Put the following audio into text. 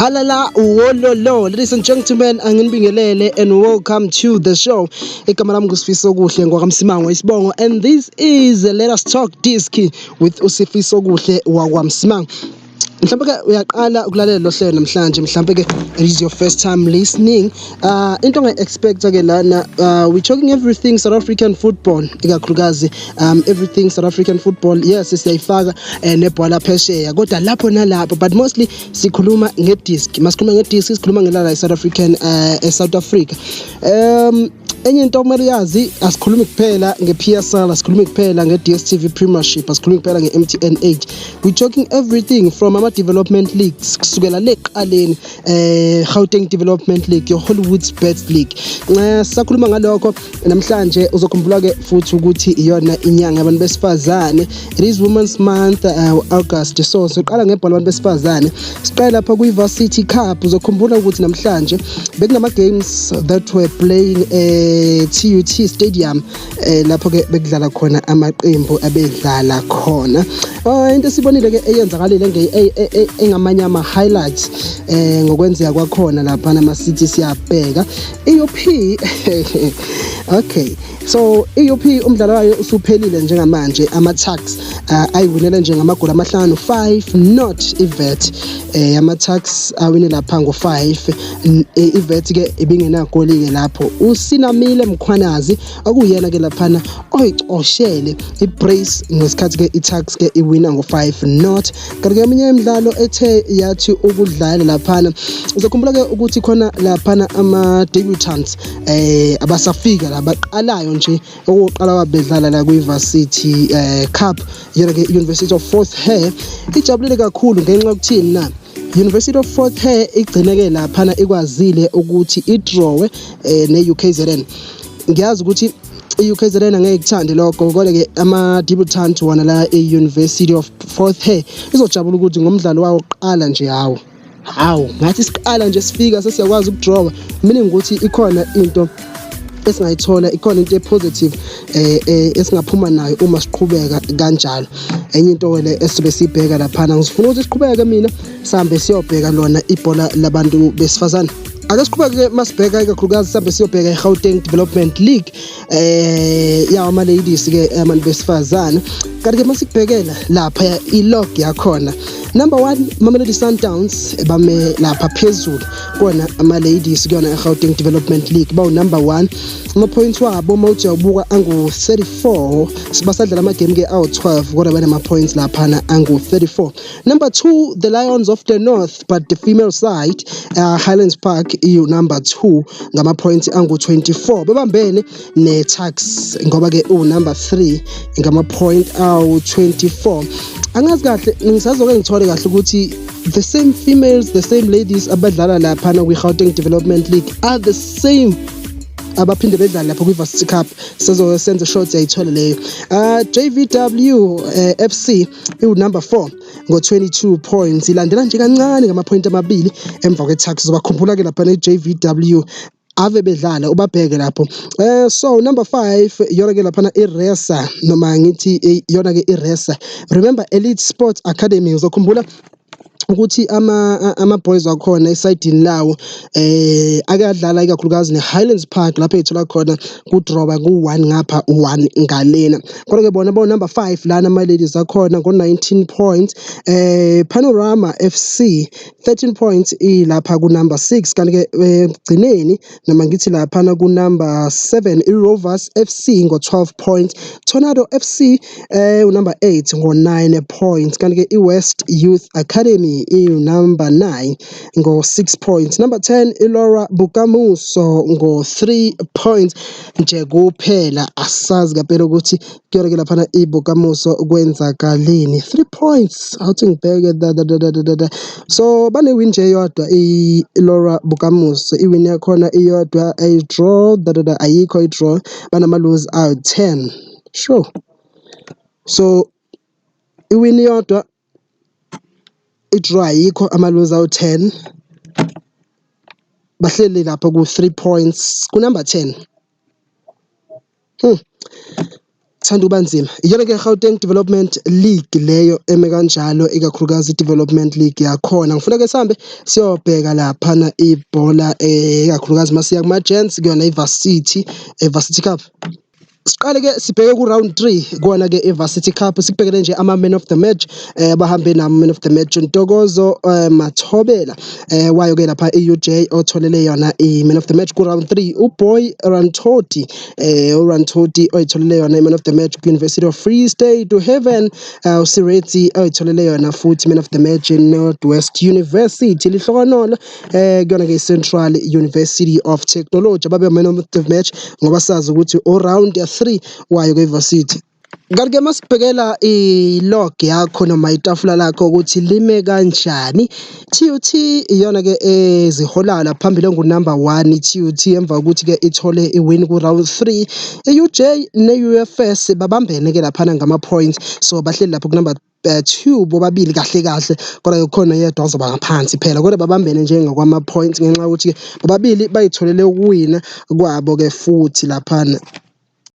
Halala wololo, ladies and gentlemen, anginibingelele and welcome to the show. Igama lami nguSifiso Kuhle ngwakaMsimango isibongo, and this is Let Us Talk Diski with uSifiso Kuhle wakwaMsimango. Mhlawumbe ke uyaqala ukulalela lo hlelo namhlanje, mhlawumbe ke it is your first time listening. Into ongayi-expecta ke lana, we talking everything South African football, ikakhulukazi everything South African football. Yes, siyayifaka nebhola phesheya, kodwa lapho nalapho, but mostly sikhuluma ngedisk. Masikhuluma ngedisk, sikhuluma ngelala South African, e-South Africa. Enye into okumele uyazi, asikhulumi kuphela nge-PSL, asikhulumi kuphela nge-DStv Premiership, asikhulumi kuphela nge-MTN 8. We talking everything from ama-development leagues kusukela le kuqaleni, Gauteng Development League, your Hollywoodbets League. Sakhuluma ngalokho namhlanje. Uzokhumbula ke futhi ukuthi iyona inyanga yabantu besifazane. It is Women's Month, August, so siqala ngebhola abantu besifazane. Siqale lapha kwi-Varsity Cup. Uzokhumbula ukuthi namhlanje bekunama games that were playing e TUT Stadium, lapho ke bekudlala khona amaqembu abedlala khona. Into esibonile ke eyenzakalile engamanye ama highlights ngokwenzeka kwakhona lapha nama city, siyabheka i-UP. Okay, so i-UP umdlalo wayo usuphelile njengamanje. Ama-Tuks ayiwinele nje ngamagoli amahlanu, 5-0 iVet. Ama-Tuks awine lapha ngo-5. IVet ke ibingenagoli ke lapho. USinamile Mkhwanazi okuyena ke laphana oyicoshele i-brace ngesikhathi ke i-Tuks ke iwina ngo-5-0. Kanti ke eminye imidlalo ethe yathi ukudlala laphana, uzokhumbula ke ukuthi khona laphana ama-debutants abasafika la, baqalayo nje okokuqala wabedlala la kwi-Varsity Cup. Yona ke University of Fort Hare ijabulile kakhulu. Ngenxa yokuthini na? University of Fort Hare igcineke laphana ikwazile ukuthi idrawe ne-UKZN. Ngiyazi ukuthi i-UKZN angeke ikuthande lokho, kodwa-ke ama-debutant wona la e-University of Fort Hare izojabula ukuthi ngomdlalo wawo kuqala nje, hawu hawu, ngathi siqala nje sifika sesiyakwazi ukudrawa, meaning ukuthi ikhona into esingayithola, ikhona into e-positive esingaphuma nayo uma siqhubeka kanjalo. Enye into le esizobe siyibheka laphana, ngifuna ukuthi siqhubeke mina sihambe siyobheka lona ibhola labantu besifazane. Ake siqhubeke masibheka ikakhulukazi, sihambe siyobheka i-Gauteng Development League yawo ama-ladies ke, abantu besifazane. Kanti ke masikubhekela lapha i-log yakhona, number 1 Mamelodi Sundowns bame lapha phezulu kona ama-ladies kuyona i-Gauteng Development League, bawu number 1. Ama-points wabo mawuthi uyawubuka angu-34. Basadlala ama-game ke awu-12, kodwa banama-points laphana angu-34. Number 2, the Lions of the North, but the female side, Highlands Park iyu number 2 ngama-points angu-24, bebambene ne-Tuks ngoba ke u-number 3 ngama-point awu-24. Angazi kahle, ngisazoke ngithole kahle ukuthi the same females, the same ladies abadlala laphana kwi-Gauteng Development League are the same abaphinde bedlala lapho kwi-Varsity Cup. Sizoke senze short yayithola leyo. JVW FC iwu number 4 ngo-22 points, ilandela nje kancane ngama-point amabili emva kwe-Tuks. Uzobakhumbula ke lapha ne-JVW ave bedlala, ubabheke lapho. So number 5 iyona ke laphana iResa, noma ngithi iyona ke iResa, remember Elite Sports Academy. Uzokhumbula ukuthi ama boys wakhona esayidini lawo akadlala ikakhulukazi ne-Highlands Park, lapho eyithola khona kudroba ku-1 ngapha, 1 ngalena. Kodwa ke bona bo number 5 lana ama ladies akhona ngo-19 points. Panorama FC 13 points ilapha ku number 6. Kanti ke egcineni, noma ngithi laphana ku number 7, i-Rovers FC ngo-12 points, Tornado FC number 8 ngo-9 points, kanti ke i-West Youth Academy iyu-number 9 ngo-6 points, number 10 iLaura Bukamuso ngo-3 points nje kuphela. Asazi ngempela ukuthi kuyona ke laphana iBukamuso kwenzakaleni. 3 points, awuthi ngibheke da da da da da da. So bane-win nje eyodwa iLaura Bukamuso, i-win yakhona iyodwa, ayi-draw da da da, ayikho i-draw, banama-lose awu-10. Sure, so i-win iyodwa, i-draw ayikho, ama-lose awu-10, bahleli lapho ku-3 points ku-number 10. Kuthanda ukuba nzima. Iyona-ke Gauteng Development League leyo eme kanjalo, ikakhulukazi i-Development League yakhona. Ngifuna-ke sihambe siyobheka laphana ibhola, ikakhulukazi masiya kuma-gents kuyona i-Varsity, Varsity Cup. Siqale-ke sibheke ku-round 3 kuwona-ke i-Varsity Cup, sikubhekele nje ama-man of the match, abahambe namo man of the match Ntokozo Mathobela, wayo-ke lapha i-UJ otholele yona i-man of the match ku-round 3, uBoy Rantoti, uRantoti oyitholele yona i-man of the match ku-University of Free State, uHeaven uSiretsi oyitholele yona futhi man of the match Northwest University, Lihlokonolo kuyona-ke i-Central University of Technology ababe man of the match, ngoba sazi ukuthi o-round 3 wayo ke-varsity. Kanti-ke masibhekela i-log yakho noma itafula lakho ukuthi lime kanjani, TUT iyona-ke eziholayo la phambili engu-number 1 i-TUT emva kokuthi-ke ithole i-win ku-round 3. I-UJ ne-UFS babambene-ke laphana ngama-points, so bahleli lapho ku-number 2 bobabili kahle kahle, kodwa kukhona oyedwa ozoba ngaphansi phela, kodwa babambene nje ngokwama-points ngenxa yokuthi-ke bobabili bayitholele ukuwina kwabo-ke futhi laphana.